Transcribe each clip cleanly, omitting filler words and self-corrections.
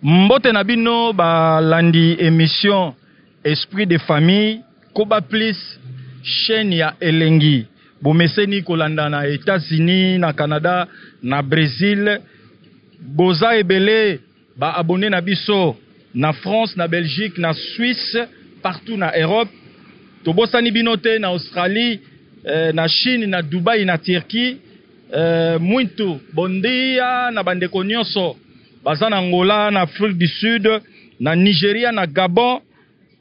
Mbote na bino balandi emission Esprit de famille Koba Plus chaîne ya elengi bomeseni kolanda na Etats-Unis na Canada na Bresil boza ebele ba abonnes na biso na France na Belgique na Suisse partout na Europe tobosani bino te na Australie eh, na Chine na Dubaï na Turquie eh, muito bom dia na bandeko nyonso baza na Angola na Afrique du Sud na Nigeria na Gabon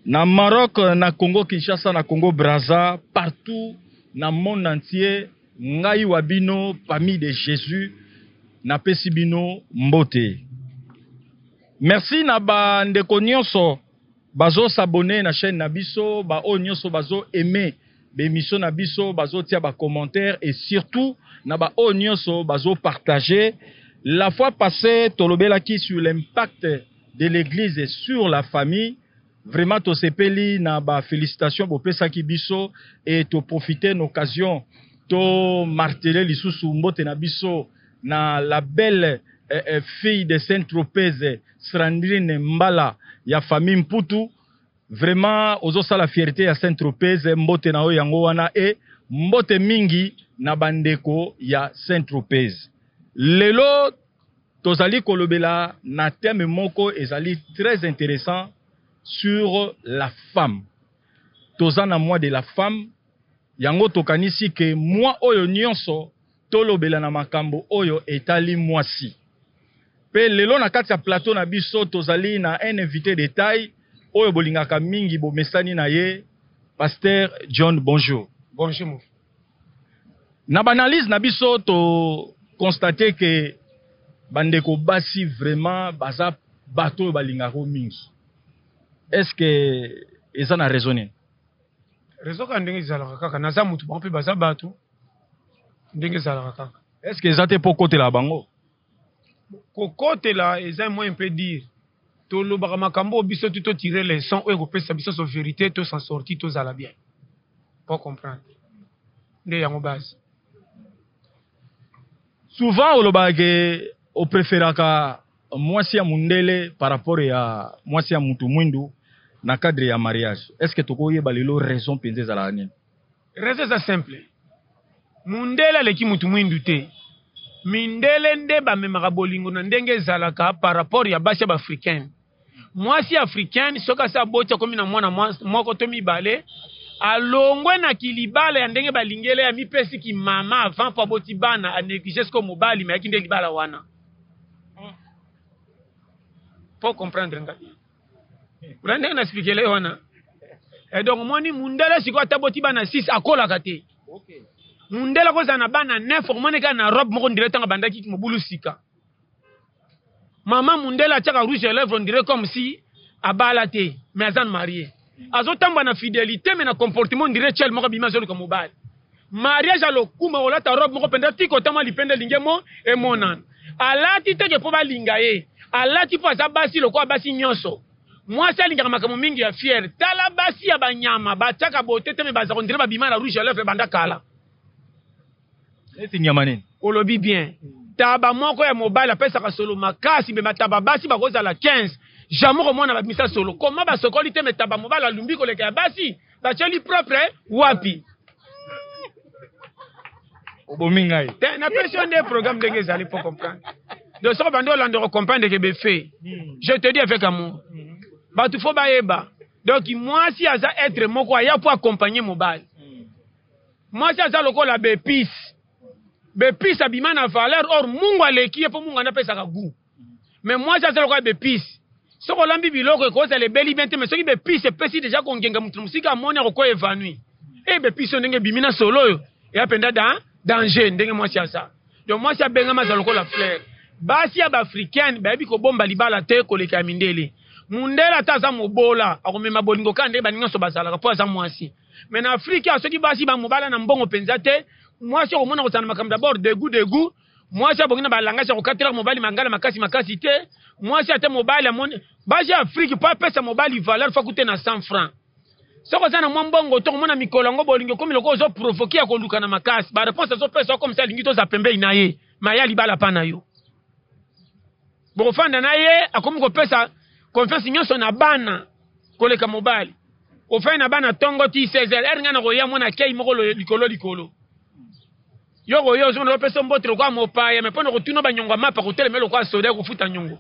na Maroc na Congo Kinshasa na Congo Brazza partout na monde entier ngai wa bino parmi de Jésus napesi bino mbote. Merci na bandeko nyonso bazo s'abonner na chaîne na biso, ba oyo nyonso bazo aimer ba émission na biso, bazotia ba commentaires et surtout na ba oyo nyonso bazo partager. La fois passée tolobelaki sur l'impact de l'église sur la famille. Vraiment tosepeli na ba félicitations bopesaki biso et to profiter na occasion to marteler lisusu mbote na biso na la belle fille de Saint-Tropez Sandrine Mbala ya famille Mputu. Vraiment ozosala fierté ya Saint-Tropez, mbote na yo yango wana e mbote mingi na bandeko ya Saint-Tropez. Lelo tozali kolobela na thème moko ezali très intéressant sur la femme. Toza na mois de la femme, yango tokanisi ke mois oyo nyonso tolobela na makambo oyo etali mwasi. Pe lelo na kati ya plateau na biso tozali na un invité de taille oyo bolingaka mingi bomesani na ye, Pasteur John, bonjour. Bonjour mon frère. Na ba analyse na biso to constater que bandeko basi vraiment baza bato oyo balingaka mingi. Est-ce que eza na raison nini? Raison kaka ndenge ezalaka kaka, naza mutu bango mpe baza bato, ndenge ezalaka kaka. Est-ce que eza te po kotela bango? Kokotela eza moins mpe dire. Tolobaka makambo oyo biso tu totire leçon oyo ekopesa biso so vérité, to s'en sortir, tozala bien. Pour comprendre. Nde yango base. Souvent olobaka ke opréféraka mwasi ya mundele par rapport ya mwasi ya mutu mwindu na cadre ya mariage. Est-ce que tokoyeba lelo raison mpenza ezalaka nini? Raison eza simple. Mundele aleki mutu mwindu te. Mindele nde bamemaka bolingo na ndenge ezalaka par rapport ya basi ya baafricaine. Mwasi africaine soki asi aboti akomi na mwana moko to mibale, alongwe na kilibala ya ndenge balingele ya mipesi ki mama avant po aboti bana, a néglige sikoyo mobali me ayaki nde libala wana. Po comprendre ngai. Kuna ndenge na expliquer wana. Et donc moni mundele sikoyo ata aboti bana 6 akolaka te. Mundele akozala na bana 9 okomona kaka na robe moko ndire ntango abandaki mobulu sika. Mama mundele atiaka rouge à lèvres on dirait comme si abala te mais aza marié. Azotambola na fidélité mais na comportement on dirait chel moko abimi azoluka mobali. Mariage ya lokuma olata robe moko mpenza ti kotama lipende elingi emo emonana. Alati teke mpo balinga ye, alati mpo aza basi lokola basi nyonso. Mwasi alingaka makambo mingi ya fiere. Tala basi ya banyama batiaka bote te me bazaka on dirait babima na rouge à lèvres banda kala. Neti nyama nini? Olobi bien. Taba moko ya mobali apesaka solo makasi me bataba basi bakozala 15 jamais komona babimisa solo. Koma basokoli te me taba mobali alumbi koleka ya basi batieli propre wapi? Obomi ngai. Te napesi yo nde programme ndenge ezali po comprendre. Donc soko bandi olanda ko comprendre ke befe. Je te dis avec amour. Bato fo bayeba. Donc mwasi aza être moko aya po accompagner mobali. Mwasi aza lokola bepise. Bepise abima na valeur or mungu aleki ye po mungu anda apesaka goût. Mais mwasi aza lokola bepise. Soki olambi biloko ekozala ebeli bien te mais soki bepise epesi deja kongenga mutu na mosika amoni akoko évanouir. E bepise oyo ndenge ebimi na solo oyo eya mpenza da danger ndenge mwasi aza. Donc mwasi abengama aza lokola fleur. Basi ya baafricaine bayebi kobomba libala te koleka ya mindele. Mundele ata aza mobola akomema bolingo kaka ndenge baninga nyonso bazalaka po aza mwasi. Mais na Afrique awa soki basi ba mobala na mbongo mpenza te, mwasi okomona kozala na makambo d'abord degout degout. Mwasi abongi na balangasi ya kokatelaka mobali mangala makasi makasi te. Mwasi ata mobali amoni basi ya Afrique po apesa mobali valeur fa kute na 100 francs. Soki oza na mwa mbongo to komona mikolo yango bolingo ekomi lokola ozo provoquer ya koluka na makasi. Ba réponse azopesa yo comme ça alingi toza pembeni na ye, mais aya libala pa na yo. Bokofanda na ye, akomi kopesa confiance nyonso na bana koleka mobali. Ofandi na bana tongo ti 16 heures, heure ngai nakoya mwana akei moko likolo likolo. Yo koya ozomona bapesa mbote lokola mopaya, me mpo na kotuna banyongo ya mapa kotelema lokola soda ya kofuta nyongo.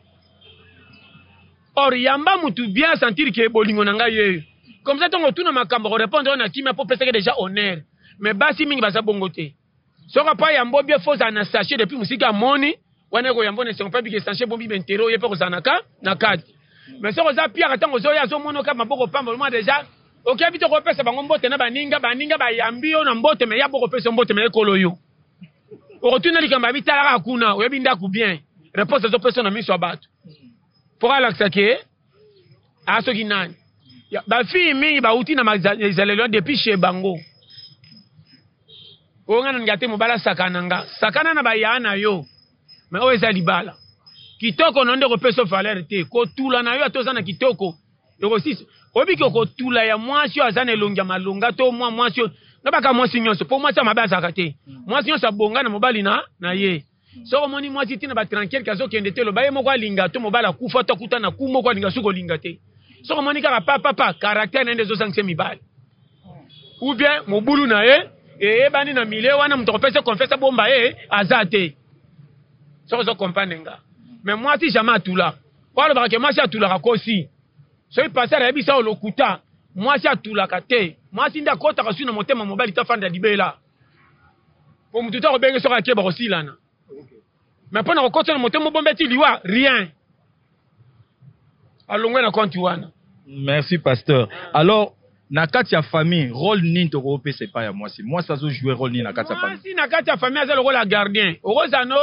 Or yamba mutu bien sentir que bolingo na ngai yeyo. Comme ça ntango otuna makambo akorépondre na kimia mpo opesaki déjà honneur. Mais basi mingi baza bongo te. Soki apa yambo bien faut ozala na sachet depuis mosika amoni wana ekoyambo na esengo mpe abike sachet bombi bentere oye mpe kozala na ka na kati. Mais soki oza piaka ntango ozoya azomona oka maboko pamba olomona déjà okebi te kopesa bango mbote na baninga baninga bayambi yo na mbote me ya bokopesa mbote me ekolo yo okotuna likambo ya bitalaka kuna oyebi ndako bien réponse azopesa na miso ya bato mpo alakisa ke asoki nani bafille mingi bauti na ezaleli wana depuis chez bango. Oyo nga nalinga te mobali asakana nga, sakana na bayaa na yo, me oyo eza libala. Kitoko na yo nde kopesa valeur te, kotula na yo ata oza na kitoko ekosisa. Oyebi ke kotula ya mwasi oyo aza na elongi ya malonga to mwa mwasi oyo nabaka mwasi nyonso, mpo mwasi ya mabe azalaka te. Mwasi nyonso abonga na mobali na ye. Soki omoni mwasi ntina ba tranquille azokende te, loba ye moko alinga to mobali akufa to akuta na ku moko alinga soki olinga te. Soki omoni kaka pa pa pa caractère na ye nde ezozangisa mibali ou bien mobulu na ye eyebani na milieu wana, moto akopesa confiance abomba ye aza te. Soki ozo comprendre nga, mais mwasi jamais atula. Po alobaka ke mwasi atulaka kosi. Soki pasteur ayebisa yo lokuta, mwasi atulaka te. Mwasi nde akotaka su na motema mobali te afanda libela. Po motu te akobenge soki akeba kosilana. Mais mpo na kokota na motema obombe ti liwa, rien. Alongwe na compte wana. Merci pasteur. Alors na kati ya famille rôle nini tokopesa epai ya mwasi? Mwasi azo jouer rôle nini na kati ya famille? Mwasi na kati ya famille aza lokola gardien. Okozala no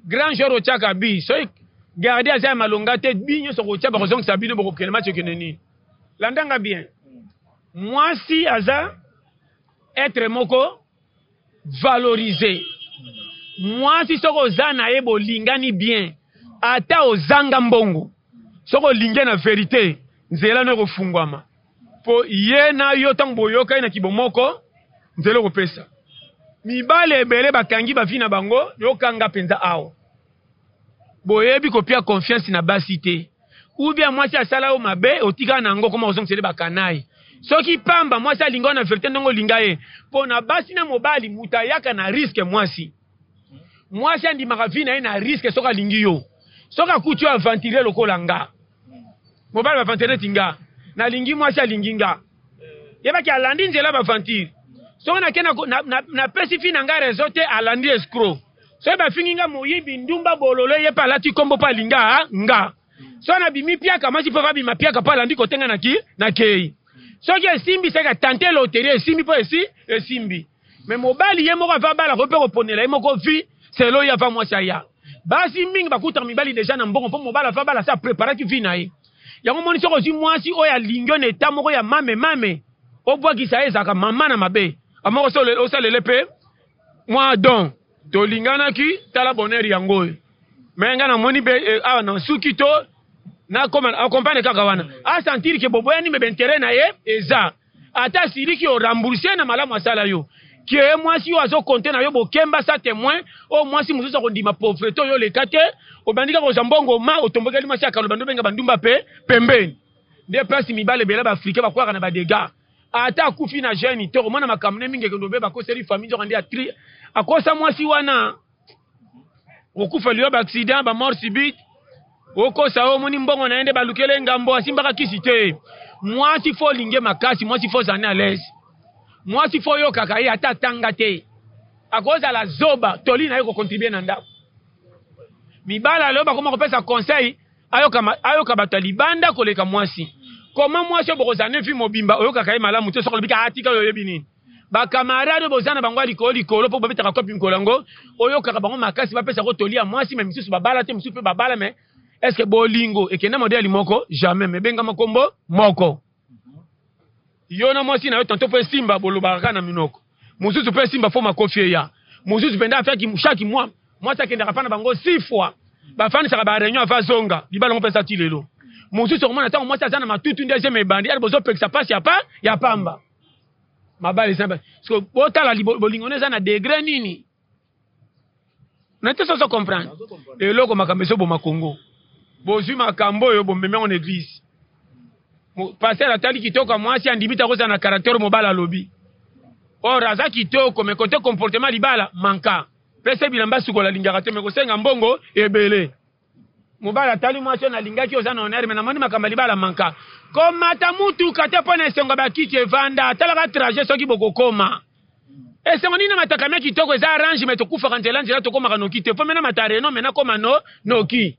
grand joueur otiaka bi. Soki gardien aza ya malonga te, bi nyonso kotia bakozongisa bino bokokende match ekende nini? Landanga bien. Mwasi aza être moko valorise. Mwasi soki oza na ye bolingani bien, ata ozanga mbongo, soki olingi na verite, nzela no ekofungwama. Po ye na yo ntango boyokani na kibomoko, nzela okopesa. Mibali ebele bakangi bavi na bango, yokanga mpenza awa. Boyebi kopia confiance na basi te. Ou bien mwasi asala yo mabe, otikala na yango koma kozongisele bakanai. Soki pamba mwasi alinga na verite ndenge olinga ye. Po na basi na mobali moto ayaka na risque mwasi. Mwasi andimaka vie na ye na risque soki alingi yo. Soki akuti yo aventurier lokola nga. Mobali ba aventurier neti nga. Nalingi mwasi alingi nga. Yebaki alandi nzela ba aventure. Soki nake napesi fi na nga raison te, alandi escroc. Soki bafingi nga moyibi, ndumba, bololo, ye pe alati kombo po alinga nga. Soki nabimi piaka, mwasi pe abima piaka po alandi kote nga naki nakei. Soki esimbi seke tante loterie esimbi po esi esimbi. Mais mobali ye moko ava bala ko pe koponela ye moko vie selo ye ava mwasi aya. Basi mingi bakutaka mibali deja na mbongo po mobali ava bala sa preparaki vie na ye. Yango moni soki ozwi mwasi oyo alingi yo na eta moko ya mame mame, obwakisa ye ezalaka mama na mabe. Amoko osalele pe mwa don tolinganaki, tala bonheur yango oyo. Mais nga namoni be awa na suki to nakoma accompagne kaka wana a sentir que boboyani me intérêt na ye eza ata asiliki o rembourser na malamu asala yo ke mwasi oyo azo compter na yo bokemba sa témoin oyo mwasi mosusu akondima pauvreté oyo oleka te obandi kaka kozwa mbongo ma otombokeli mwasi akaloba nde obenga bandumba pe pembeni nde place mibale ebele ba africain bakwaka na ba dégâts ata akufi na jeune te okomona makambo ne mingi ekende obe bakoseli famille nzoka nde atri akosa mwasi wana okufa liwa ba accident ba mort subite okosa oyo omoni mbongo na ye nde balukele ngambo asimbaka kisi te. Mwasi fo olinge makasi, mwasi fo ozala à l'aise, mwasi fo oyokaka ye ata atanga te, akozala zoba toli na ye kocontribue na ndako. Mibala lelo bakoma kopesa conseil ayoka bato ya libanda koleka mwasi. Koma mwasi oyo bokozala ne vie mobimba oyokaka ye malamu te, soki olobi ka atika oyo oyebi nini ba camarade oyo boza na bango ya likolo likolo mpo babetaka kopi mikolo yango oyokaka bango makasi bapesa ko toli ya mwasi me misusu babala te, misusu mpe babala me est ce que bolingo ekenda modele moko? Jamais. Me bengama kombo moko yo na mwasi na yo tanto mpo esimba bolobaka kaka na minoko, mosusu mpe esimba fo makofi eya, mosusu mpenza afaki chaque mois mwasi akendaka mpa na bango 6 fois bafandisaka ba réunion ava zonga libala ngo mpe eza ti lelo. Mosusu okomona ntango mwasi aza na matutu nde ezema ebandi ere bozopekisa mpasi ya pa ya pamba mabala eza parce botala bolingo eza na degré nini na te soso comprendre eloko makambo ezoboma Congo. Bozwi makambo oyo bomemi yango na eglise. Pasteur atali kitoko ya mwasi, andimi te akozala na caractère mobali alobi. Or aza kitoko mais cote comportement libala manka. Pesa bilamba sukola alingaka te mais kosenga mbongo ebele. Mobali atali mwasi oyo nalingaki oza na honneur mais namoni makambo ya libala manka. Komata mutuka te mpo na esengo ya bakiti evanda, talaka trajet soki bokokoma. Esengo nini na mataka mia kitoko eza arrange mais tokufaka nzela nzela tokomaka noki te. Mpo mena mata Renault mais nakoma no noki.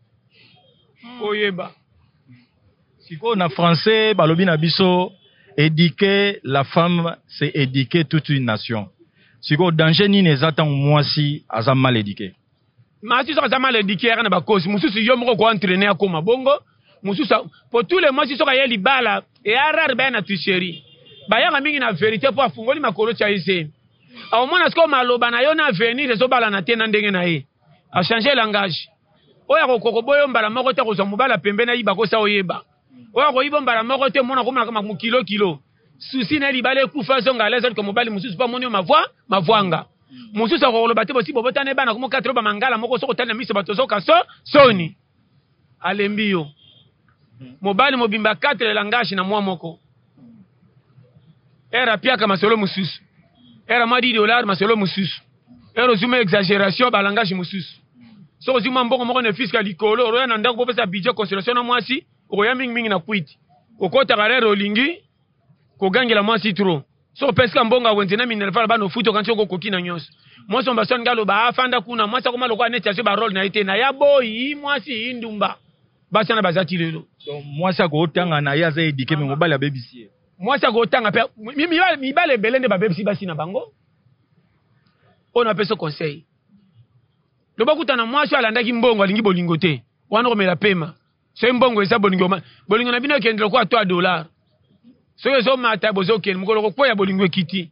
Oyeba. Sikoyo na français balobi na biso eduquer la femme c'est eduquer toute une nation. Sikoyo danger nini eza ntango mwasi aza mal eduquer? Mwasi soki aza mal eduquer yaka na ba cause mosusu yo moko ko entraîner akoma bongo mosusu po tous les mwasi soki aye libala eya rare baya na tricherie bayaka mingi na verite po afungoli makolo tia ye zemi akomona sikoyo maloba na yo na avenir ezobalana te na ndenge na ye a changer langage oyo akokoka koboya yo mbala moko te akozwa mobali ya pembeni ayiba kosa oyeba oyo akoyiba mbala moko te omona akomonaka makambo kilo kilo susi na ye libala ekufa azonga alaise aluka mobali mosusu mpo amoni yo mavwa mavwanga mosusu akokoloba te bosi bobotana ye bana komo katro bamangala moko soki otali na miso bato ozoka so soni alembi yo mobali mobimba 4 langage na mwa moko ere apiaka masolo mosusu ere mwa 10 dollar masolo mosusu ere ozwi mwa exagération balangage mosusu soki ozwi mwa mbongo moko na fiske ya likolo oroya na ndako popesa budget consolation na mwasi okoya mingimingi na kwiti okotaka rere olingi kogangela mwasi trop soki opesika mbongo ya wenze na minerval bana ofuti okanisi okokoki na nyonso mwasi ombaso alingi aloba afanda kuna mwasi akoma lokola neti azwi barole na ye te na ya boyi mwasi indumba basi wana baza ti lelo. Donc mwasi akotanga na ye aza eduque mais mobali abebisi ye. Mwasi akotanga pe mibali ebele nde babebisi basi na bango. Oyo napesi conseil. Loba kutana mwasi oyo alandaki mbongo alingi bolingo te. Wana okomela pema. Soki mbongo eza bolingo bolingo na bino ekende lokola to ya dollar. Soki ezomata bozokende mokolo kokweya bolingo ekiti.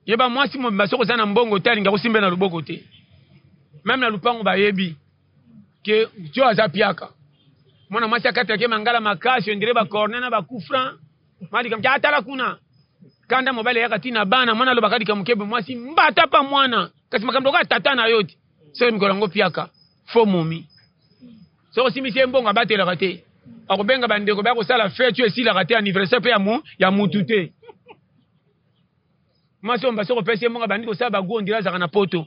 Yeba mwasi mobimba soki oza na mbongo te alinga kosimba na loboko te. Meme na lupango bayebi ke jo aza piaka. Mwana mwasi akataki mangala makasi ondire ba corner na ba coup franc. Mwa likambo atala kuna. Kanda mobali ayaka ti na bana mwana alobaka likambo kebe mwasi mbata pa mwana kasi makambo lokola tata na yo ti soki mikolo yango piaka faux momi. Soki osimbisi ye mbongo abatelaka te akobenga bandeko baya kosala fete oyo esilaka te anniversaire mpe ya mutu te. Mwasi oyo soki opesi ye mbongo abandi kosala bagu ondire azalaka na poto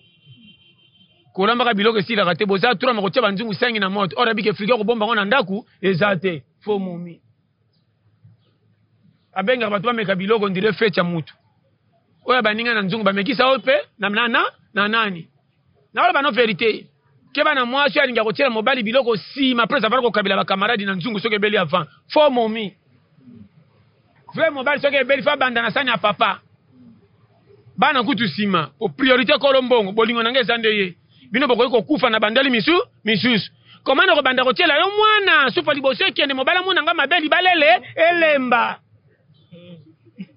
kolambaka biloko esilaka te boza trop makotia banzungu sangi na moto or abike frigo kobomba yango na ndako eza te faux momi abengaka bato bameka biloko ondire fete ya mutu oyo baninga na nzungu bamekisa oyo mpe na, na, na, na nani nakoloba no verite keba na mwasi oyo alingi akotiela mobali biloko nsima après avoir kokabela bakamaradi na nzungu soki ebeli avant faux momi vrai mobali soki ebeli fa banda na sani ya papa bana kutu nsima po priorité kolo mbongo bolingo na ngai eza nde ye bino bokoki kokufa na bandali misu misusu koma na kobanda kotiela yo mwana supa liboso ekende mobali amona nga mabe libalele elemba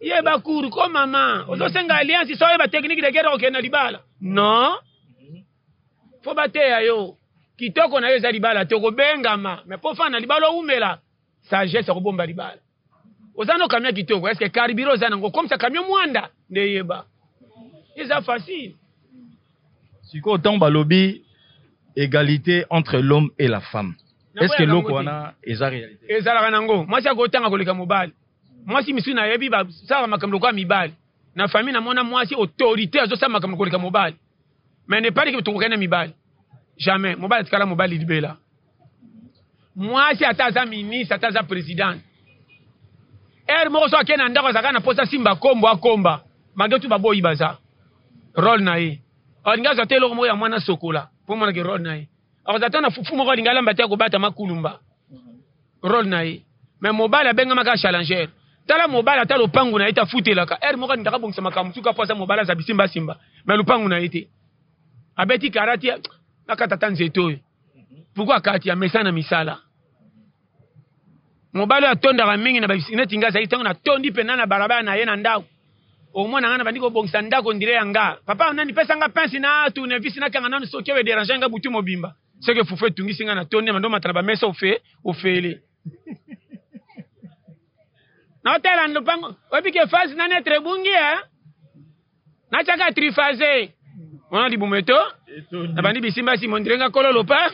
yeba kuru ko mama ozosenga alliance so oyeba technique de guerre okende na libala non fo bateya yo kitoko na yo eza libala te okobengama mais mpo fana na libala owumela sagesse ya kobomba libala oza no camion kitoko est ce que carburant oza nango okomisa camion mwanda nde yeba eza facile sikoyo ntango balobi égalité entre l'homme et la femme est ce que eloko wana eza réalité ezalaka nango mwasi akotanga koleka mobali mwasi misusu nayebi basalaka makambo lokola mibali na famille namona mwasi autorité azosala makambo koleka mobali mais ne pas que tokokani na mibali jamais mobali atikala mobali libela mwasi ata aza ministre ata aza president heure moko so akei na ndako azalaka na mposa simba kombo akomba malgré tout baboyi baza role na ye alingi azwa te eloko moko ya mwana sokola mpo monake role na ye akozala ta na fufu moko alingi alamba te akobata makulumba role na ye mais mobali abengamaka challenger tala mobali ata lopangu na ye te afutelaka heure moko alingaka abongisa makambo mosusu mpo aza mobali aza bisimbasimba mais lopangu na ye te abeti karati akata ata nzete oyo pourquoi akati amesana na misala mobali oyo atondaka mingi na neti ngai azali ntango natondi mpenza na balabala na ye na ndako omona ngai nabandi kobongisa ndako ndire ya nga papa nani pesa nga pince na tournevis nakanga nanu soki oyo ederange nga butu mobimba soki fufu etungisi nga natondi na ndomata na bamesa ofe ofele naotala lopango oyebi ke phase nani etre ebungi e natiaka triphase. Wana libumu eto nabandi bisimba sima ondire nga kolo lopa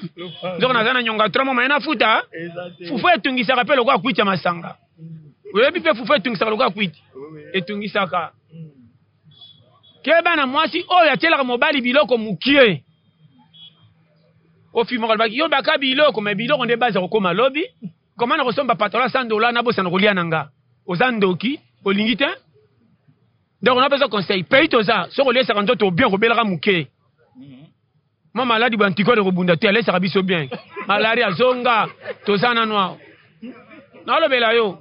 nzoka naza na nyonga 3 mois maye nafuta. Fufu etungisaka mpe lokola kwiti ya masanga. Oyebi mpe fufu etungisaka lokola kwiti etungisaka. Keba na mwasi oyo atielaka mobali biloko mokie. Ofi moko alobaki yo baka biloko me biloko nde baza kokoma lobi. Koma na kosomba patalo ya 100 dollars nabosana kolia na nga. Oza ndoki, olingi te? Donc napesa conseil, pays toza soki oliesaka nzoto bien kobelaka moke. Mwa maladi bwa antikode kobunda te, alesaka biso bien. Malaria zonga, toza nanu awa. Nalobela yo.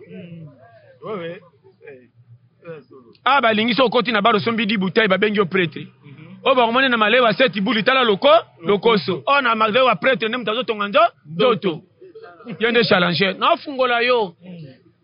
Ah balingi soki okoti na bar osombi 10 bouteilles babengi yo prêtre. Oyo bakomoni na malewa 7 buli tala loko lokoso. Oyo na malewa prêtre nde moto azotonga nzo nzoto. Ye nde challenger. Nafungola yo.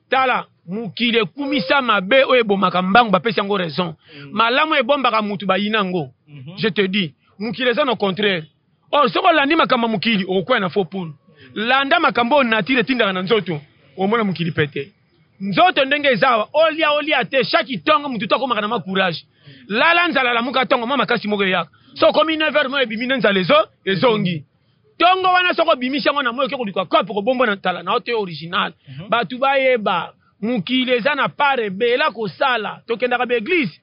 Tala mokili ekumisa mabe oyo ebomaka mbangu bapesi yango raison. Malamu ebombaka mutu bayina yango. Je te dis mokili eza na contraire. Or soki olandi makambo ya mokili okokwea na faux poule. Landa makambo oyo nature etindaka na nzoto omona mokili pete. Nzoto ndenge eza awa olia olia te chaque tongo mutu to akomaka na mwa courage. Lala nzala lamuka tongo mwa makasi moko eyaka. Soki okomi 9 heures mwa ebimi nde nzala ezo ezongi. Tongo wana soki obimisi yango na moi oke koluka cope kobomba na tala na yo te original. Bato bayeba mokili eza na part ebele kosala. Tokendaka ba eglise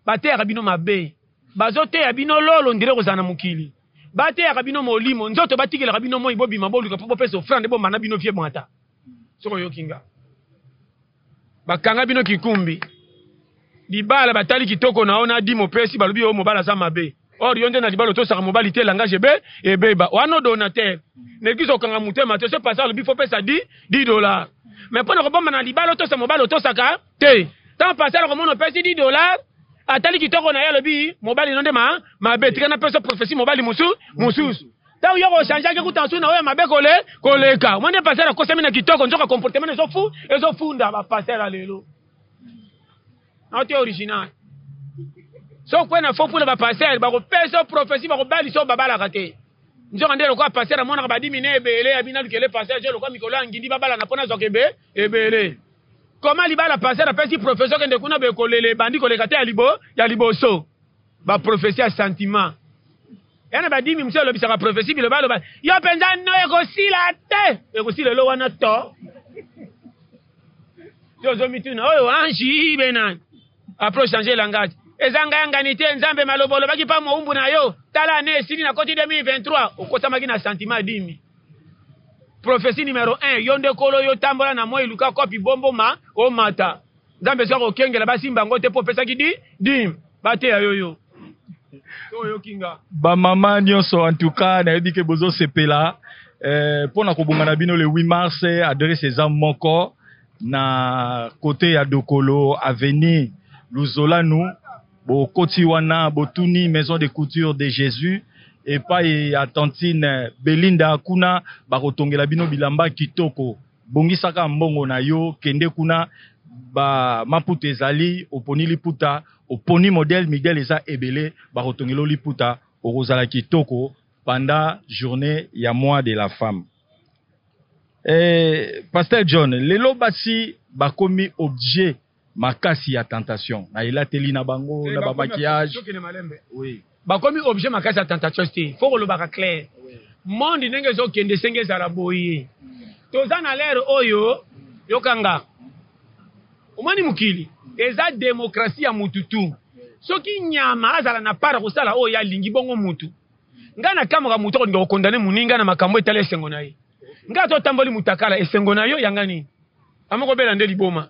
bateyaka bino mabe, bazoteya bino lolo ndire kozala na mokili, bateyaka bino molimo nzoto, batikelaka bino moi bobima boluka mpo bopesa offrande bomba na bino vie mwata. Soki oyoki nga bakanga bino kikumbi libala batali kitoko na yo na dimo pesi balobi yo mobali aza mabe. Or yo nde na libala otosaka mobali te langage ebe ebeba wana donateur na eglise okanga motema te so pasteur alobi fo pesa 10 $10 mais mpo na kobomba na libala otosa mobali otosaka te. Ntango pasteur akomona opesi 10 dollars atali kitoko na ye alobi mobali no nde ma mabe tika napesa prophetie mobali mosusu mosusu. Ntango yo kochangeaki kuta nsu na oyo mabe kole koleka omoni nde pasteur akosami na kitoko nzoka comportement ezofu ezofunda ba pasteur ya lelo na te original. So kwe na faux mpona ba pasteur bakopesa prophetie bakobalisa oyo babalaka te. Nzoka nde lokola pasteur amonaka badimi ne ebele ya bina lukele pasteur je lokola mikolo ya ngindi babalana mpona azwaka ebe ebele. Koma libala pasteur apesi prophetie okende kuna bekolele ebandi koleka te ya libo ya liboso. Ba prophetie ya sentiment. Ya na badimi mosusu alobisaka prophetie biloba loba yo mpenza no ekosila te ekosila elo wana to yo ozomituna oyo ange be nani après changer langage eza ngai angani te nzambe maloba olobaki mpa moumbu na yo tala ane esili na koti 2023 okosamaki na sentiment dimi. Prophetie numero 1 yo nde kolo yo tambola na moi luka kopi bombo ma omata nzambe soki akokengela basimba yango te mpo opesaki di dim bateya yo yo oyoki nga bamama nyonso en tout cas nayebi ke bozosepela mpo na kobonga na bino le 8 mars adresse eza moko na côté ya Dokolo avenue Luzolanu bokoti wana botuni maison de couture de Jésus epai ya tantine Belinda kuna bakotongela bino bilamba kitoko. Bongisaka mbongo na yo kende kuna ba maputa ezali oponi liputa oponi modèle midèle eza ebele bakotongela liputa okozala kitoko pendant journée ya mois de la femme. Pasteur John lelo basi bakomi objet makasi ya tentation na elateli na bango na ba maquillage. Oui. Bakomi objet makasi ya tentation te faut kolobaka clair. Monde ndenge ezokende esenge ezala boye. Toza na l'ère oyo yokanga omoni mokili eza démocratie ya mutu tu. Soki nyama azala na part kosala oyo alingi bongo mutu. Ngai nakamwaka mutu akolinga kokondane moninga na makambo etala esengo na ye. Ngai ata otamboli mutakala esengo na yo yanga nini? Amoko bela nde liboma.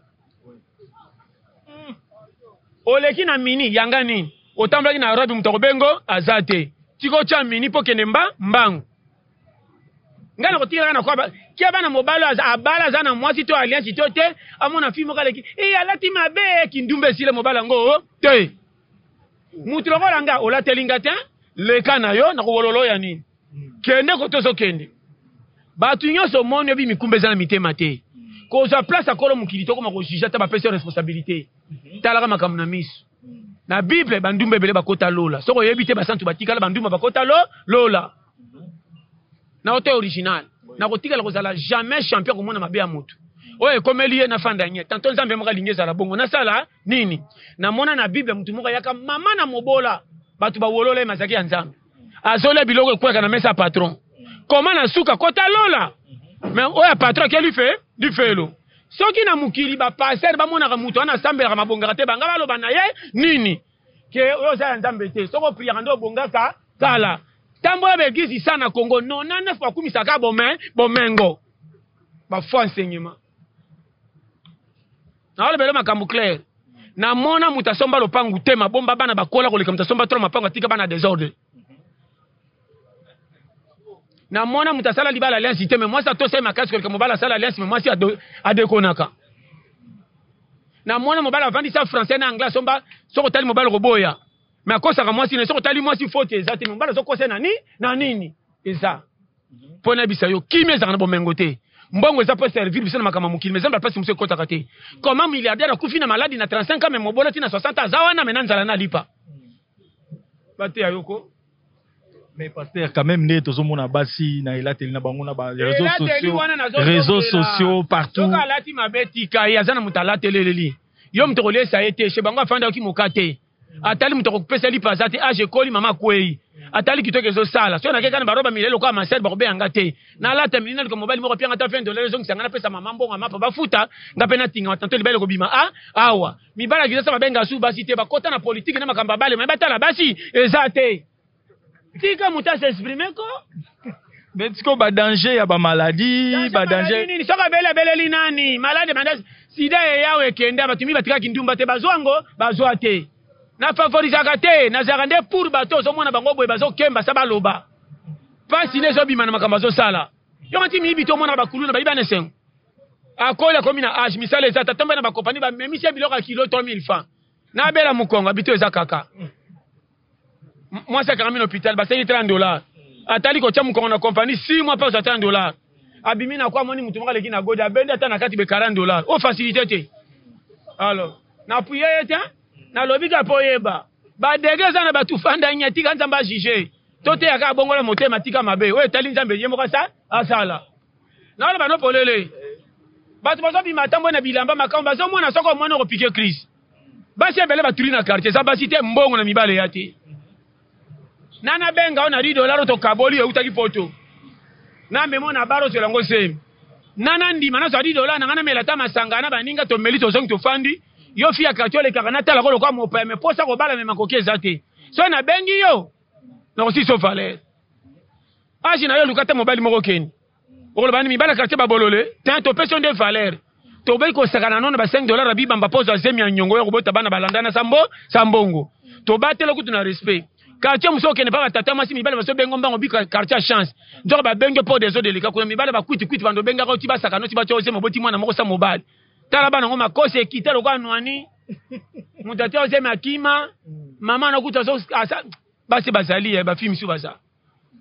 Oleki na mini yanga nini? Otambolaki na robe mutu akobengo aza te. Tika otya mini mpo kende mba mbangu. Ngai nakotikelaka na kwa kia bana mobali abala aza na mwasi to alliance to te amona fille moko aleki e alati mabe kindumba esila mobali yango te. Mutu lokola nga olateli nga te leka na yo nakowololo ya nini? Kende kote ozokende. Bato nyonso omoni oyebi mikumba eza na mitema te. Kozwa place ya kolo mokili tokoma kojuge ata bapesi yo responsabilité. Talaka makambo na miso. Na Bible bandumba ebele bakota lola. Soki oyebi te basantu batikala bandumba bakota lo lola. Na oto original. Nakotikala kozala jamais champion komona mabe ya motu. Oyo ekomeli ye nafanda nye. Tanto Nzambe moko alingi ezala bongo. Nasala nini? Namona na Bible motu moko ayaka mama na mobola. Bato bawolola ye, mazalaki ya Nzambe. Azolia biloko ekweka na mesa ya patron. Koma na suka kota lola. Mais oyo ya patron akeli fe lifelo. Soki na mokili ba pasteur bamonaka moto wana asambelaka mabongaka te, banga baloba na ye nini? Ke oyo oza ya Nzambe te. Soki opriaka nde obongaka kala. Tambola ba eglise isa na Congo 99 bakumisaka bome bomengo. Ba faux enseignement. Naolobela makambo clair. Namona moto asomba lopangu te, mabomba bana bakola koleka moto asomba trop mapangu atika bana desordre. Namona moto asala libala alliance te, mais mwasi atosa ye makasi koleka mobali asala alliance, mais mwasi adekonaka. Namona mobali avandisa français na anglais asomba, soki otali mobali okoboya, mais akosaka mwasi na ye, soki otali mwasi faute eza te, mais mobali azokosa ye na nini na nini eza mpo nayebisa yo, kimia ezalaka na bomengo te. Mbongo eza mpo servir biso na makambo ya mokili, mais Nzambe apesi mosusu ekotaka te. Comment milliardaire akufi na maladi na 35 ans, mais mobola ti na 60 ans aza wana, mais na nzala na lipa. Bateya yo ko. Mais pasteur, quand même nde tozomona basi na elateli na bango na ba réseaux sociaux, réseaux sociaux partout. Soki alati mabe tika ye, aza na moto alateleleli. Yo moto koliesa ye te, chez bango afandaki moka te. Atali moto akopesa lipa aza te, age ekoli mama akwei. Atali kitoko ezosala. Soki nakei kana baroba milai lokola masel bakobeya nga te. Nalata milai naluka mobali moko apianga ata 20 dollars ezongisa nga napesa mama mbongo ya mapa bafuta nga pe natinga tanto libala ekobima a awa. Mibali ya Kinshasa babenga su basi te, bakota na politique na makambo ya bale, mais batala basi eza te. Tika moto a s'exprimer ko. Mais sikoyo ba danger ya ba maladie, ba danger nini? Soki abeli abeleli nani? Malade banda sida eyawa ekenda, bato mingi batikaki ndumba te, bazwa ngo bazwa te. Na favorisaka te, nazalaka nde pour bato ozomona bango boye bazokemba sa baloba. Pasi nde ezobima na makambo azosala. Yo ngati miyibi to omonaka bakuluna bayiba na esengo. Akoli akomi na age, misala eza te, atombe na ba compagnie bamemisi ye biloko ya kilo 3000 francs. Nabela mokongo abito eza kaka. Mwasi akangami na hôpital, basengi 30 dollars. Atali kotia mokongo na compagnie 6 mois pas 30 dollars. Abimi na kwa amoni moto moko aleki na gode abendi ata na kati be 40 dollars. O facilité te. Alors, na appuyer ye te, nalobi kaka po oyeba. Ba degre eza na bato fanda nye tika Nzambe a juger. To teya kaka bongola motema tika mabe. Oyo etali Nzambe ye moko asa asala. Naloba no polele. Bato bazobima ata mbwe na bilamba makambo bazomona soki omoni okopike crise. Basi ebele batuli na quartier eza basi te mbongo na mibale ya te. Nana benga na 10 dollars tokaboli eutaki poto. Na memo na baro zela ngo zemi. Nana ndima na zwa 10 dollars na ngana mela ata masanga na baninga tomeli tozongi tofandi. Yo fi ya quartier olekaka na tala ko lokwa mopaya me posa kobala me makoki eza te. So na bengi yo na kosisa valeur. Age na yo luka ata mobali moko keni. Okoloba ni mibali ya quartier babolole te, topesi yo nde valeur. Toboyi kosakana nono ba 5 dollars ya bibamba mpo ozwa zemi ya nyongo ya kobota bana balandana sa mbo sa mbongo. Tobatela kutu na respect. Quartier mosusu okende pa batata mwasi mibali bazobenga mbango bika quartier ya chance. Nzoka babengi yo mpo desordre eleka kuna mibali bakwiti kwiti bando obengaka yo ti basakana ti batya yo zemi oboti mwana moko sa mobali. Tala bana ngo makosi ekita lokola nwani. Moto atya yo zemi akima. Mama na kutu azo asa basi bazali ya ba fille misusu baza.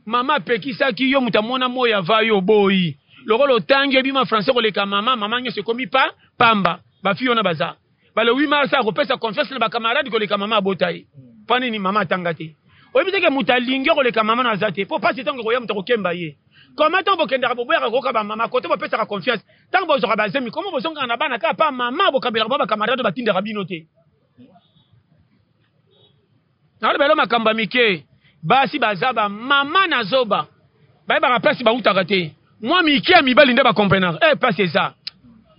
Mama apekisaki yo moto amona moi ava yo oboyi lokola otangi oyebi ma français koleka mama mama nyonso ekomi pa pamba ba fille wana baza ba le 8 mars akopesa confiance na ba camarade koleka mama abota ye mpo nini mama atanga te oyebi te ke moto alingi yo koleka mama na aza te mpo pasi ntango ekoya moto akokemba ye koma ntango bokendaka boboyaka koyoka ba mama kote bopesaka confiance ntango bozwaka bazemi koma bozongaka na bana kaka pa mama bokabelaka bango ba camarade batindaka bino te. Naloba elo makambo ya mike. Basi baza ba mama na zoba. Bayebaka place bawutaka te. Mwa mike ya mibali nde ba comprenaka. Eh place eza.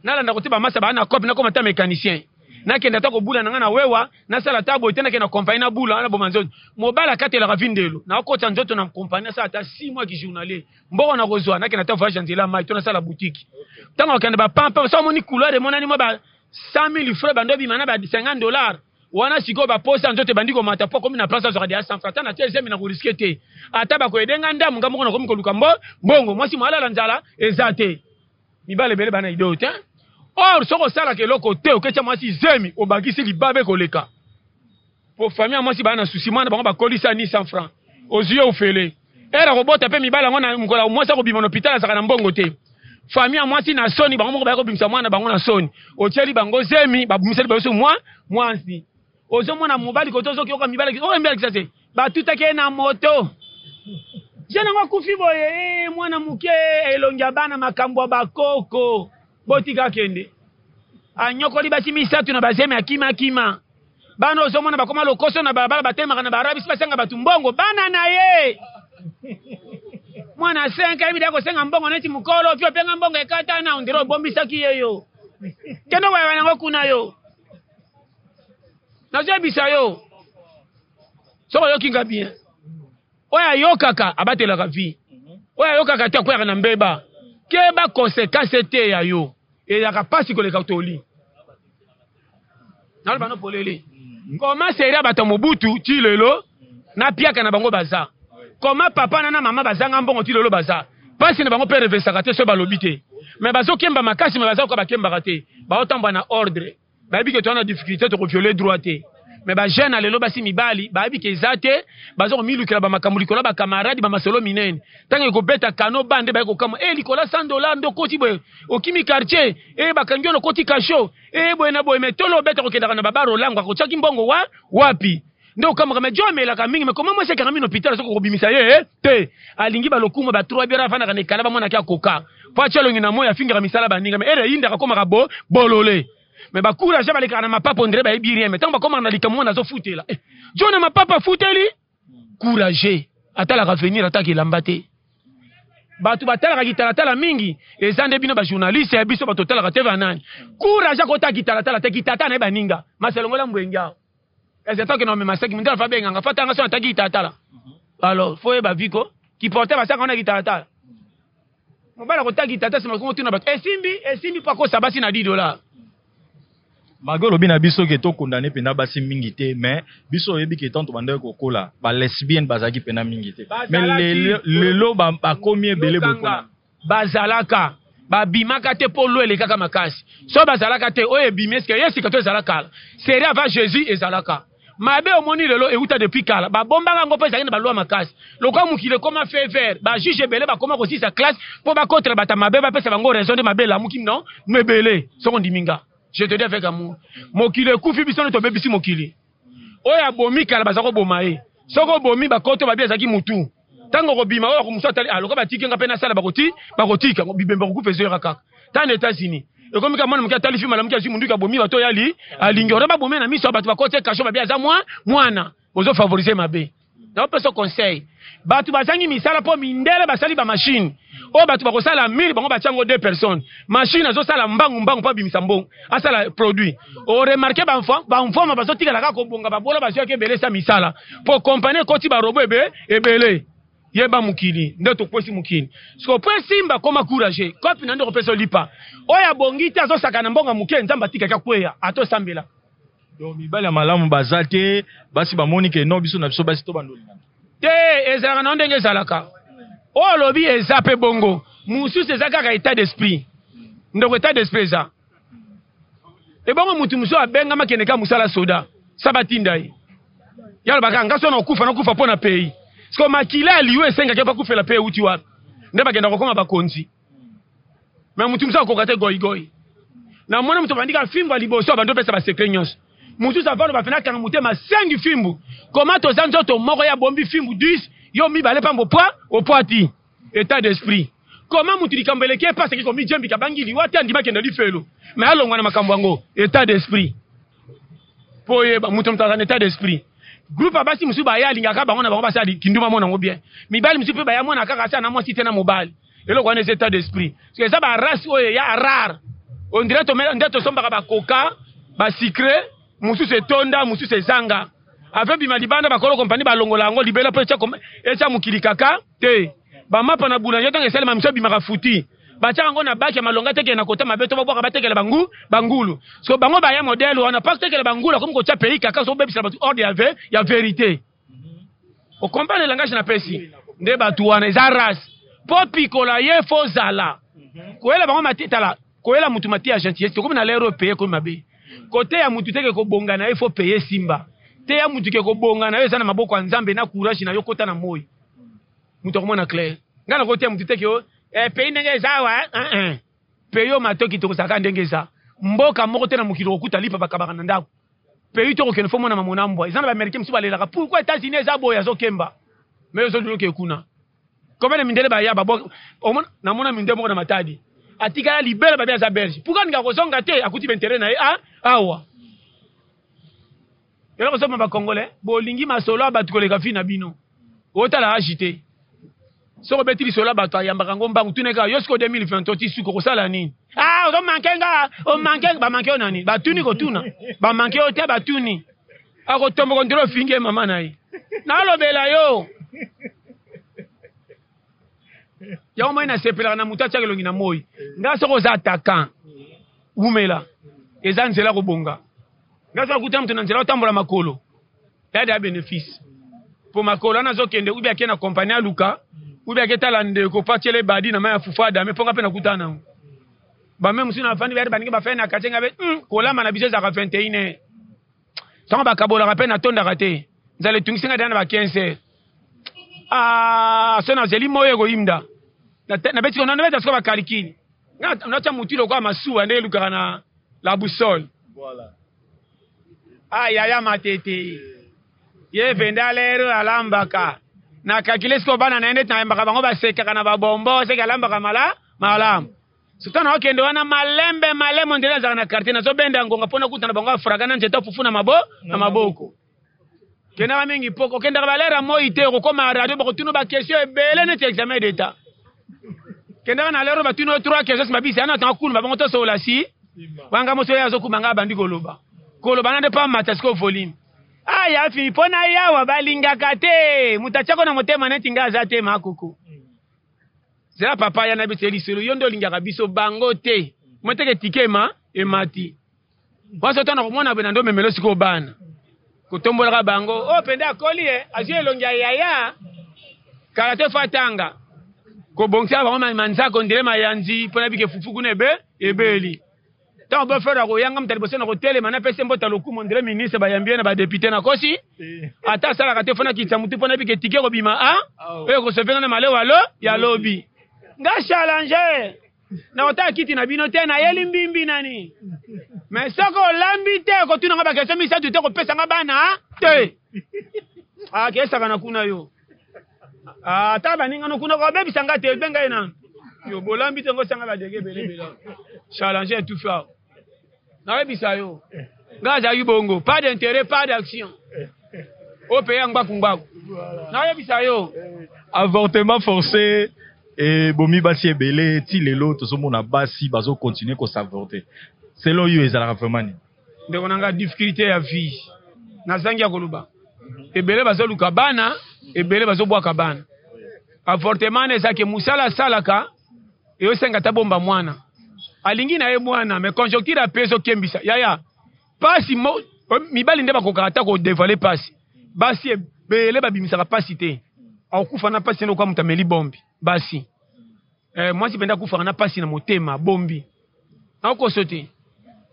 Nalanda kote ba masa ba na cope nakoma ata mecanicien. Nakende ata kobula na nga na wewa, nasala ata boye te nakende na compagnie nabula naboma nzoto. Mobali akatelaka vie ndelo. Nakokotisa nzoto na compagnie nasala ata 6 mois ki journalier. Mbongo nakozwa nakende ata voyage ya nzela ya mayi to nasala boutique. Tango akende ba pampa, soki omoni couloir emonani mwa ba 100 000 francs ebandi obima na ba 50 dollars. Wana sikoyo ba posa ya nzoto ebandi komata po akomi na place azwaka deja 100 francs ata na tie zemi na ko risque te ata bako aide nga ndamu nga moko nakomi koluka mbo mbongo mwasi mo alala nzala eza te mibali ebele bana idee oyo te or soki osalaka eloko te oketia mwasi zemi obakisi libabe koleka po famille ya mwasi baa na souci mwana bango bakolisa ni 100 francs ozwi ye ofele Heure akobota pe mibali yango na mokolo mwasi akobima na hopital azalaka na mbongo te. Famille ya mwasi na soni bango moko baya kobimisa mwana bango na soni. Otieli bango zemi babimiseli bango so mwa mwasi. Ozomona mobali kote ozokiyoka mibali oyo mibali kisase batutaki ye na moto. Jeune yango akufi boye eh, mwana moke elongi ya bana makambo ya bakoko botika akende. Anyokoli basi misato na bazemi akima kima. Bana ozomona bakoma lokoso na balabala, batelemaka na baarabisi, basenga bato mbongo. Bana na ye mwana 5 ayebi da kosenga mbongo neti mokolo fio openga mbongo ekatana, ondire obombisaki ye. Yo kende koyaba nango kuna. Yo nazoyebisa yo, soki oyoki nga bien, oyo ayokaka abatelaka vie, oyo ayokaka te akweyaka na mbeba. Keba, conséquence te ya yo ezalaka mpasi koleka toli. Naloba no polele, koma série ya bato ya Mobutu ti lelo na piaka na bango baza koma papa na mama bazanga mbongo ti lelo, baza mpasi na bango mpe revesaka te. So balobi te, me bazokemba makasi, me baza koka bakembaka te, baotambwa na ordre. Bayebi ke toza na difficulté, tokovioler droit te. Me bajeune ya lelo, basi, mibali, bayebi ke eza te, baza komilukela bamakambo likolo ya bacamarade, bamasolo minene. Ntango ekobeta kano bande, baye kokamwa e likolo ya 100 $ nde okoti boye, okimi quartier e bakangi yo, okoti cachot e boye na boye. Me tolo obeta kokendaka na babar, olangwaka, otiaki mbongo wa wapi? Nde okamwaka. Me jo amelaka mingi, me koma mwasi ekanga mino hôpital, soki okobimisa ye te, alingi balokuma ba trois bière, avandaka na ekala, bamonaki akoka po atia elongi na moi, afingaka misala baninga. Me ere eyindaka, akomaka bo bolole. Me bacourage balekaka na mapapa, ondire bayebi rien. Me ntango bakomaka na likambo mwana azofutela, eh, jo na mapapa afuteli. Courage atalaka venir, ataka elamba te. Bato batalaka kitalatala mingi eza nde bino bajournaliste ya biso. Bato otalaka te banani? Courage akotaka kitalatala te, kitata na ye baninga maselongola mbwenge awa. Kasi ata okende omema saki, mutu afa benganga fa tanga so ataki kitalatala. Alors faut yeba viko kiporte basaka wana kitalatala. Mobali akotaka kitata, nsima kongo tuna bato esimbi esimbi mpo akosa basi na 10 $. Malgré olobi na biso ke tokondane mpenza basi mingi te, mais biso oyebi ke tanto bandaki kokola, balesbienne bazalaki mpenza mingi te, mais lelo bakomi ebele boye mpona Bazalaka, babimaka te mpo lo elekaka makasi. So bazalaka te, oyo ebimi eske ye sika to ezala kala. Série avant Jésus ezalaka mabe. Omoni lelo euta depuis kala, babombaka yango mpo ezalaki na balwa makasi. Lokola mokili ekoma feu vert, bajuge ebele bakoma kosisa classe mpo bakotela bato mabe, bapesa bango raison. Nde mabe elamuki no mebele. Soko ndimi nga, je te dis avec amour, mokili ekufi, biso nde tobebisi mokili. Oyo abomi kala, baza koboma ye. Soki obomi, bakoto babi azalaki mutu. Ntango okobima, oyo mosu atali aloka, batiki nga mpe nasala, bakoti bakotika bibembe, kokufa ezoyaka kaka. Ntango na États-Unis ekomi kaka mwana moke atali film, alamuki, azwi munduki, abomi bato oyo ali alingi ora babomi na miso ya bato, bakoti cachot, babi aza mwa mwana. Bozofavoriser mabe. Naopesa conseil, bato bazangi misala mpo mindele basali bamachine oyo bato bakosala mille, bango batia yango deux personnes. Machine azosala mbangu mbangu mpo abimisa mbongo, asala produit. Oremarquer, bamfoma bazotikala kaka kobonga, babola bazwaki ebele esa misala mpo kompani ekoti barobots ebe ebele. Yeba mokili nde tokwesi mokili siko po esimba. Koma courage, kopi na nde kopesa olipa. Oyo abongi te azosaka na mbongo moke, Nzambe atikaki akweya, ata osambela. Donc mibali ya malamu baza te, basi bamoni ke non, biso na biso basi to bandolingana. Te, ezalaka na ndenge ezalaka. Oyo olobi eza mpe bongo, mosusu eza kaka état d'esprit. Ndeko, état d'esprit eza ebongo. Mutu mosusu abengama kende ka mosala soda, sa batinda ye, ye alobaka: "Nga so nakufa, nakufa mpo na pays." Siko makila ya liyo esengaki bakufela mpe euti wapi? Nde bakenda kokoma bakonzi. Me mutu mosusu akoka te, goigoi. Namoni moto abandika fimbu ya liboso, abandi opesa basecret nyonso. Mosusu avanda, bafena akanga motema, sengi fimbu. Koma toza nzoto moko, ya bombi fimbu 10, yo mibale pambo pwa opwati. État d'esprit. Koma mutu likambo eleki epasaki, komijembika, bangi liwa te, andima akende lifelo, me alongwa na makambo yango. État d'esprit. Mpo oyeba moto, moto aza na état d'esprit. Groupe ya basi mosusu baya, alingaka bango na bango, basala kinduma, mona yango bien. Mibali mosusu mpe baya, mona kaka asala na mwasi te na mobali. Eloko wana eza état d'esprit. Parce eza barace oyo eya rare. On dirait nde tosombaka bacoca basucré, mosusu etonda, mosusu ezanga. Ave bima libanda, bakolo kompani balongola yango libela mpo etya mokili kaka te. Bamapa na boulanger, ntango esalema, miso ebimaka futi, batiaka yango na baki ya malonga, tekele na kota mabe to babwaka, batekela bangu bangulu. So bango baya modèle wana mpo tekela bangulu, akomi kotya pays kaka. So obebisela bato ordre ya vérité. Okomprendre langage napesi? Nde bato wana eza race. Mpo pikola ye, fo zala koyela bango mati. Tala, koyela mutu mati ya gentillesse, tokomi na lero paye komi mabe. Kote ya mutu teke kobonga na ye, fo paye simba te. Ya mutu ke kobonga na yo eza na maboko ya Nzambe na courage na yo. Kota na moi, mutu akomona clair. Ngai nakoteya mutu teke o pays ndenge eza awa. Pays oyo matoki tokozalaka ndenge eza. Mboka moko te na mokili kokuta lipa bakabaka na ndako. Pays tokokende, fo mona mamona mbwa. Eza na baaméricain mosusu balelaka: "Pourquoi États-Unis eza boye?" Azokemba, mais ozoluloke kuna. Combien de mindele baya babo? Namona mindele moko na Matadi, atikala libela, babi aza belge. Pourquoi aninga kozonga te? Akuti baintérêt na ye awa. Eloko ezoboma ba congolais, bolingi masolo ya bato koleka vie na bino. Otala age te. Soki obeti lisolo ya bato ayambaka yango mbangu, tuna ye kaka yo sikoyo 2023 ti suka okosala nini? Ah, ozo manque nga, o manque, ba manque yo na nini? Batuni kotuna. Ba manque yo te, batuni. Akotomboka on dirait ofingi ye mama na ye. Nalobela yo. Yango moi nasepelaka na moto atiaka elongi na moi. Nga soki oza attaquant, wumela. Eza nzela kobonga. Nga soki nakuta moto na nzela otambola makolo, ya deya benefice. Po makolo wana azokende ubi ake na compagnie aluka, ubi ake tala ndeko po atiele badi na mai ya fufu adame po nga pe nakutana nango. Ba meme mosusu nafandi bayaki baninga bafai na quartier nga be kolamba na biso ezalaka 21 heures. Tango bakabolaka pe natondaka te. Nzala etungisi nga deya na ba 15 heures. Ah, so nazeli moyo ekoyinda. Nabeti ko nabeta sikoyo ba calcul. Nga natia mutu lokola masuwa ndenge elukaka na la boussole. Voilà. Ah yaya matete. Ye penda lero alambaka. Na calculer sikoyo bana na ye ndeti nayambaka bango basekaka na ba bonbon seke alambaka mala malamu. Surtout na okende wana malembe malembe ondele azalaka na quartier nazobenda ngonga mpo nakutana bango afraka na nzete fufu na mabo na maboko. Kendaka mingi po kokendaka ba l'heure ya moi te okokoma radio bakotuna ba question ebele neti examen d'etat. Kendaka na l'heure batuna yo trois questions sima bisi ana tanga kuna bango tosolola si wanga moso ye azokuma nga abandi koloba koloba na nde pa mata sikoyo volume. Ah ya fini mpo na yawa balingaka te moto atiako na motema neti nga aza te makuku. Zela papa ya na biso lisolo yo nde olingaka biso bango te moteke tike ema emati. Mwasi oyo nakomona boye na ndo memelo sikoyo bana kotombolaka bango oyo oh, mpenza akoli ye azwi elongi ya yaya kala te fo atanga kobongisaka bango manzaka ondele mayanzi mpo na bike fufu kuna ebe ebeli ntango bofere akoyanga moto ya liboso na kotelema napesi mbota lokumu ondele ministre bayambi ye na badepute nakosi ata asalaka te fo nakitisa motu mpo na bike tike kobima a oyo ekosofenga na malewa lo ya lobi nga challenge Na kotala kiti na bino te, nayeli mbimbi nani. Mais soki olambi te, okotuna nga ba question misatu te, kopesa nga bana te. Ah, kesaka na kuna yo. Ah, ata baninga no kuna kobebisa nga te, benga ye nanu. Yo bolambi te ngosanga ba dege ebele ebele. Challenger et tout faire. Nayebisa yo. Nga azalaki bongo, pas d'intérêt, pas d'action. Oyo ya ngbaku ngbaku. Nayebisa yo. Avortement forcé ebomi basi ebele ti lelo tozomona basi bazo continuer ko s'avorter. Selon yo ezalaka vraiment nini? Ndeko na nga difficulté ya vie. Nazangi ya koloba. Ebele bazoluka bana, ebele bazobwaka bana. Avortement eza ke mosala asalaka eyosenga ata bomba mwana. Alingi na ye mwana mais conjoncture ya pe ezokembisa. Yaya pasi mo, mibali nde bakokaka ata ko devoiler pasi. Basi ebele babimisaka pasi te. Akokufa na pasi lokola moto ameli bombi. Basi mwasi mpenza akufaka na pasi na motema bombi. Nakokoso te.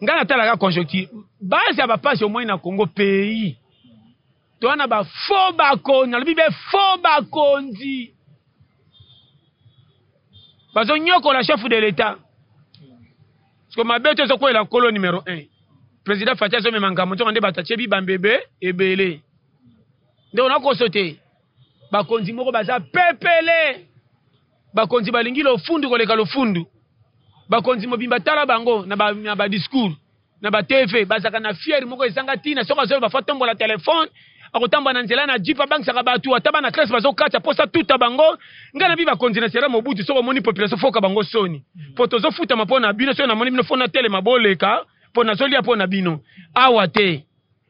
Ngai natalaka conjoncture. Base ya bapasi omoni na Congo pays. Toza na ba faux bakonzi, nalobi be faux bakonzi. Bazonyokola chef de l'État. Parce que mabe to ezokwela nkolo numero 1. Président Fatshi azomema ngambo nzoka nde bato atie bibambe ebe ebele. Ndeko nakoso te. Bakonzi moko baza pepele. Bakonzi balingi lofundu koleka lofundu. Bakonzi mobimba tala bango na ba, na ba discours na ba TV bazalaka na fiere moko ezanga ntina. Soki azoloba fo atombola telefone, akotambola na nzela na jeep abangisaka bato, ata bana classe bazokatisa mposa tuta bango. Ngai nabi bakonzi na sera Mobutu, soki omoni population foka bango soni, mpo tozofutama mpo na bino. Soki namoni bino fo natelema boleka, mpo nazolia mpo na bino. Awa te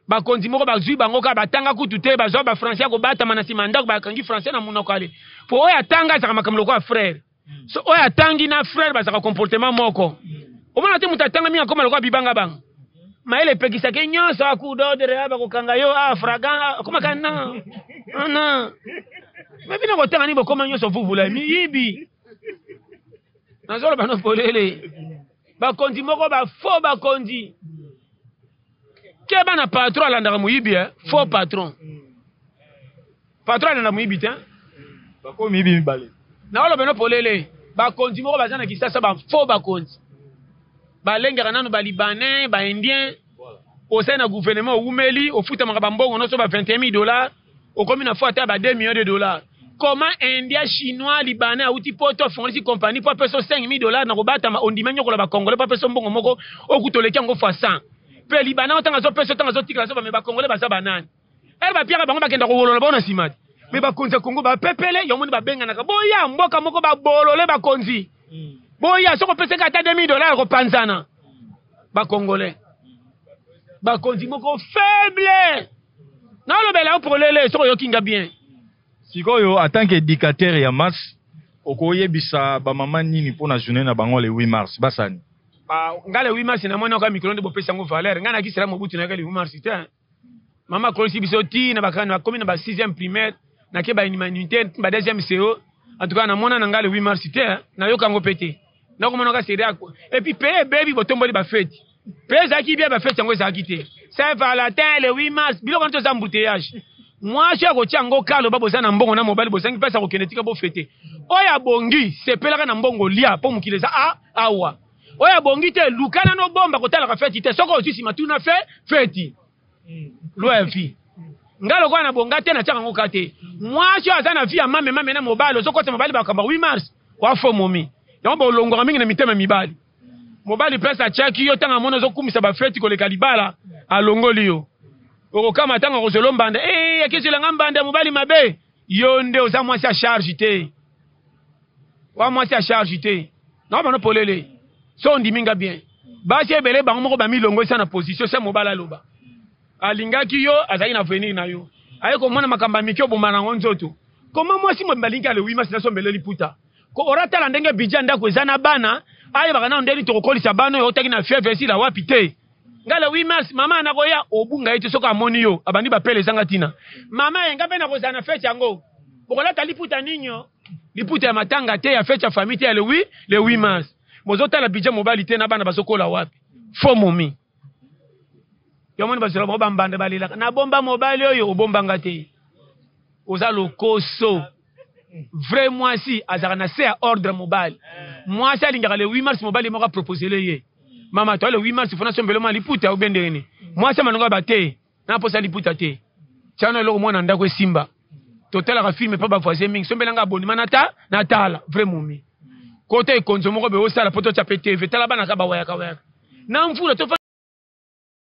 bakonzi moko bazwi bango kaka batanga kutu te, bazwa ba français ya kobatama na nsima ya ndako, bakangi français na monoko ale, mpo oyo atanga azalaka makambo lokola frère. So oyo atangi na frère bazalaka comportement moko. Omona te moto atanga mingi akoma lokola bibanga banga. Mayele epekisaka ye nyonso, a coup d'ordre, a bakokanga yo, a fragan, akoma kaka non. Non. Mais bino kotanga nini bokoma nyonso vuvula miyibi. Nazoloba no polele. Bakonzi moko ba faux bakonzi. Keba na patron alandaka moyibi eh? Faux patron. Patron alanda moyibi te. Bakomi miyibi mibale. Naoloba no polele. Bakonzi moko baza na Kisasa ba faux bakonzi. Balengaka nanu ba libanais, ba indiens. Osali na gouvernement owumeli, ofutamaka ba mbongo nyonso ba 21 000 dollars, okomi na fo ata ba 2 millions de dollars. Comment indien, chinois, libanais awuti poto afongolisi compagnie po apesa 5 000 dollars na kobatama, ondima nyokola ba congolais po apesa mbongo moko okuta oleki yango fois 100. Mpe libana ntango azopesa, ntango azotikala, azoba. Me bakongole baza banani? Ere bapiaka bango, bakenda kowolola bao na nsima te. Me bakonzi ya Kongo bapepele yango moni babenganaka boya mboka moko, babolole bakonzi boya. Soki opesaki ata 2000 $ kopanzana, bakongolais bakonzi moko faible. Nalobela yo polele soki oyoki nga bien. Sikoyo, en tant qu'éducateur ya masse, okoyebisa bamama nini mpona journée na bango le 8 mars basani? Nga le 8 mars, namoni oka mikolo nde bopesa yango valeur. Ngai nakisela Mobutu, nayaka le 8 mars te. Mama akolisi biso ti na bakani, bakomi na ba 6e primaire, nake ba humanité, ba 2e CO. En tout cas, namona na ngai le 8 mars te, nayoka yango mpe te. Nakomonaka seri et puis pe ebebi, botomboli bafeti mpe ezalaki bien, bafeti yango ezalaki te. Saint Valentin le 8 mars, biloko wana toza embouteillage. Mwasi akotia yango kalo ba boza na mbongo na mobali, bozangi mpasi akokende tika bofete. Oyo abongi, sepelaka na mbongo, lia, mpo mokili eza a awa. Oyo abongi te, luka nano bomba, kotalaka feti te. Soki ozwi nsima, tuna fe feti loi ya vie. Nga lokola na bonga te, natiaka yango ka te. Mwasi oyo aza na vie ya mame mame na mobali, ozokota mobali bakambo 8 mars wafo momi yango bolongwaka mingi na mitema mibali. Mobali place atiaki yo, ntango amoni ozokumisa bafeti koleka libala, alongoli yo. Okokama ntango akozwela mbanda, e akezwelanga mbanda. Mobali mabe, yo nde oza mwasi ya charge te, wa mwasi ya charge te. Na bano polele, so ondimi nga bien. Basi ebele bango moko bamilongolisa na position se mobali aloba alingaki yo, azalaki na avenir na yo, aye komona makambo ya mike, oboma nango nzoto. Koma mwasi mobimba alingi ale 8 mars nasombele liputa. Ko oratala ndenge budget ya ndako eza na bana, ayebaka nano ndeni tokokolisa bana oyo otaki na fièvre esila wapi te. Nga le 8 mars, mama nakoya obunga ye te. Soki amoni yo, abandi bapele ezanga ntina. Mama ye, nga mpe nakozala na fete yango, bokolata liputa ninyo, liputa ya matanga te, ya fete ya famille te, ya le 8, le 8 mars. Bozotala budget mobali te na bana bazokola wapi. Fo momi yo moni bazwela bango bambanda, balelaka nabomba mobali oyo obombanga te. Oza lokoso. Vrai mwasi azalaka na se ya ordre mobali. Mwasi alingaka le 8 mars, mobali moko aproposele ye: "Mama, toa le 8 mars, fona sombele mwa liputa obe ndenge nini?" Mwasi amalongo ba te, naposa liputa te, tiana eloko mwana ndako esimba, totalaka film mpa bavoisin mingi, sombelanga abonnement nata natala. Vrai momi kota ekonzo moko be osala po totya pe TV, tala bana ka bawayaka wayaka na mvula.